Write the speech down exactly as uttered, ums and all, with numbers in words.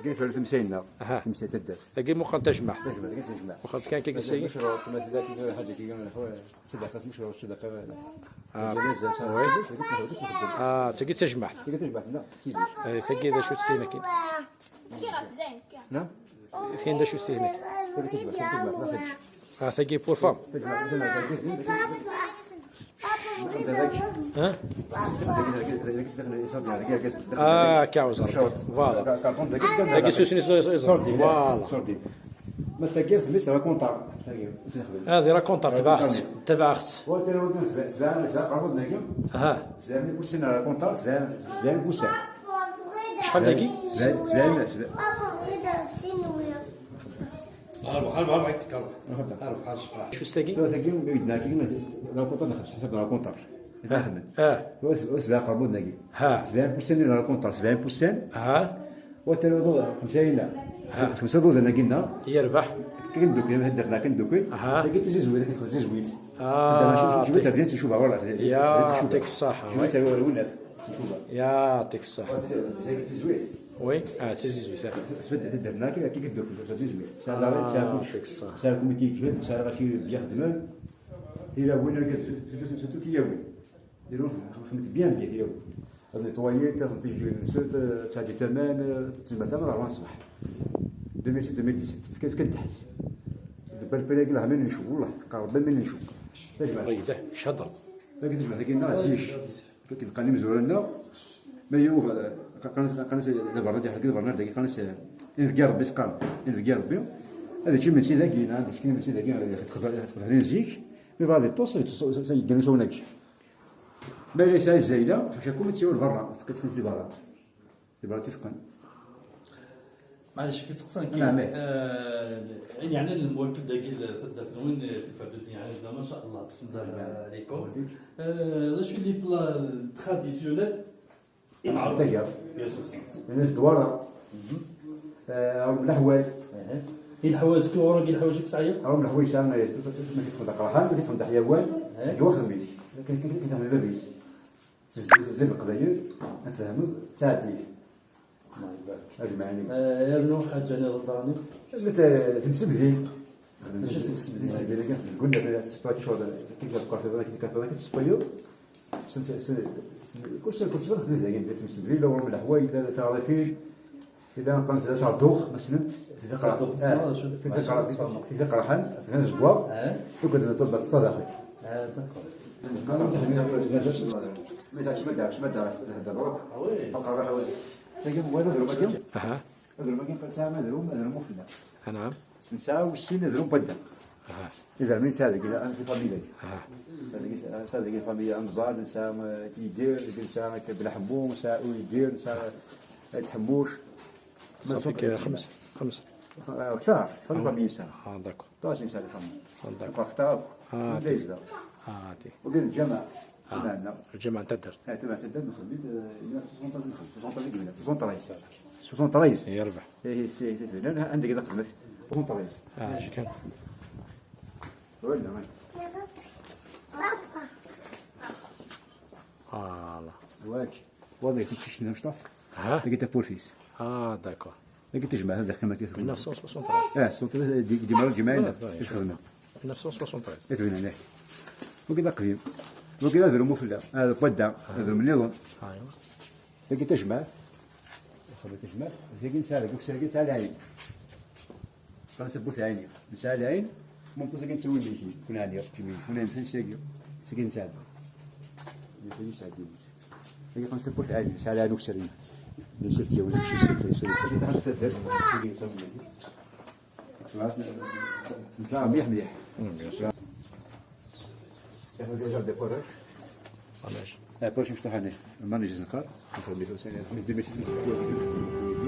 كيف عرفت مشينا؟ أها. مشيت الدرس. تاكي مقام تجمع. تجمع، كي تجمع. وخذ كان كيك السيد. مشروع، مثلا، كي حاجة كي يقول لك، هو صدقة، مشروع، صدقة، هذا. آه. الجنازة، صح. وي. كي تجمع، كي تجمع. آه، تاكي تجمع. كي تجمع، لا، سيدي. آه، تاكي إذا شو تسينا كي. نعم؟ فين دا شو تسينا؟ كي تجمع، كي تجمع، ما خدش. آه، تاكي بور فام. تجمع، تجمع، تجمع. ها؟ اه، كاوزر. فوالا. داكي سوسني سو- سو- سو- فوالا. ما تاكير في مصر كونتار. هذه راه كونتار تبعت، تبعت. ها. شحال داكي؟ اربح، اربح، اربح، يتكرر. اربح، اربح. شو ستاكي؟ لا، تاكي، يدنا كي قلنا، لا كونتار، نخمس، حسب لا كونتار. اه. اه. وس-، وس لا قربو ناكي. ها. سبعين بوسان لا كونتار، سبعين بوسان. ها. وتلوضو خمسين. ها. خمسة دوز انا قلنا. يربح. كندوكي، ما هدرنا كندوكي. ها. لقيت زيزوي، لقيت زيزوي. آه، عندنا شوف، شوف، تيك- تردين، شوف، والله، زي-، زي-، يعطيك شوف. الصحة، شوف، وي. تروي، ولا؟ شوف. يعطيك الصحة. زي-، زي-، زيزوي. وي، اه، تزيزوي، صافي. تبدا تدرنا كي، كي قدوك، تزيزوي. سا لا، آه، سا كل يعطيك الصحة. سا كوميتي جهد، سا راه شي بيخدمن. تيلاوين، راه كز-، سيرتو، سيرتو تيلاوين. يروح، خدمت بيان بيان تيلاوين. هاد نيطوايي، تا خدمت يجي نسوت، تا دي تمان، تسمى تمان، راه الصباح. ألفين وستة، ألفين وسبعة، كيف كنت تحس. دابا البلاك راه من نشوف، والله، قرب من نشوف. تجمع. طيب، ده، شهدر. لكن تجمع، لكن ناس زيش. كنلقى لي مزورنا، ما يوم، قناة، قناة، لا، برنامج، حق البرنامج داكي، قناة، إن بقى ربي سقام، إن بقى ربي. هذا شي من سيداكي، هذا شي من سيداكي، هذا تقدر، تقدر نزيك، مي بعد الطوس، يدنا سوناك. ما ليس الزايدة، حاشاكم تسيو لبرا، تقدر تكون لبرا. لبرا تسقن. معليش، كنت تسقسان كي، نعم، إيه. آه، يعني على المواكب داكي ال-، في الدار وين تفردوا الدنيا على جدة، ما شاء الله، بسم الله عليكم. آه، شو لي بلا تراديسيونيل؟ الطياب. بيان سور. الناس دوارة. آه، راهم الأحوال. إيه. إيه الحوايج كي وراك، إيه الحوايج كي صعيب؟ راهم الحوايج ساعة، ما كتفهم داك القرحان، ما كتفهم داك الحيوان. إيه. إيوا خدميت. كي، كي، كي تفهم لاباس. زيد، زيد القبايل، تفهموا، تعديت. الله يبارك. أجمعين. آه، يا ابن حاجة، أنا غلطاني. لا، ت-، تمسبدين. ماشي تمسبدين. تمسبدين، قلنا في السبايو شغل، كيف تبقى في ذلك، كيف تبقى في ذلك، السبايو. سنت-، سنت-، كل شيء، كل شيء غادي تبدا، يعني، تمسبدين، لو من الحوايج، لا، لا، تعرفين. إذا كان زاد صار دوخ، ما سلمت. إذا قرا-، صار دوخ، آه. صار شو؟ إذا ما قرا-، شو تصفر؟ إذا قرا حان، في ناس جوا. آه. يقعد نطلب تطلع أخوي. آه، داكور. ما تعرفش، ما تعرفش، ما تعرفش، ما تعرفش، هذا الروح. آه، وي. فقط راح أقول. تجي هو هذا الروح اليوم. أها. هذا الروح اليوم قال ساعة ما ذرو، ما ذرو مفلة. نعم. نساء والسن ذرو بدل. أها. إذا من ساعة كذا، أنا في فاميليا. أها. ساعة كذا، ساعة كذا فاميليا أنزال، نساء ما تيدير، نساء بلا حمو، نساء يدير، نساء تحموش. ما صافي تصدق كي خمس، خمس. آه، صافي، صافي آه. فاميليا ساعة. آه، داكور. طاش نساء الحمو. آه، داكور. فاختار. آه، من دايزة. آه، تي. وبين الجماعة. آه. تبعنا. الجماعة تدرت. آه، تبع تدرت، نخدم، آه، إلى ستين، نخدم، ستين، ستين. ستين. يربح. إيه، إيه، سي، سي، سي. لا، لا، عندك إذا قدمت. ستين. آه، شكرا. ولا ما. آه، لا. واك. واضح، كنت تشتي نمشي طاس؟ ها؟ تلقيت بورسيس. آه، داكور. لكن تجمع هذا كما كيف. ألف وتسعمية وتسعة وستين. اه، صوت دي، دي مره الجمعيه. لا، لا، ايش خدمه؟ ألف وتسعمية وتسعة وستين. اثنين هناك. وكذا قديم. وكذا هذا مفلة. هذا بدا، هذا من يظن. ايوا. لكن تجمع. خلي تجمع. لكن ساعه، لكن ساعه، لكن ساعه العين. قال سبوت عيني. نساء العين. ممتاز كنسوي ميتين. كنا عندي كمية. كنا نمشي نساقي. ساقي نساعد. نساقي نساعد. هي خمسة بوت عادي، بس على هذوك سريع. اللي سبتي ولا شي سبتي، سبتي. خمسة دير. نطلع مليح مليح. ياخذ جوج ديال الكرة. علاش؟ آه، كلشي مفتوح هنا. ما نجي نقرا. نخدم في سنة.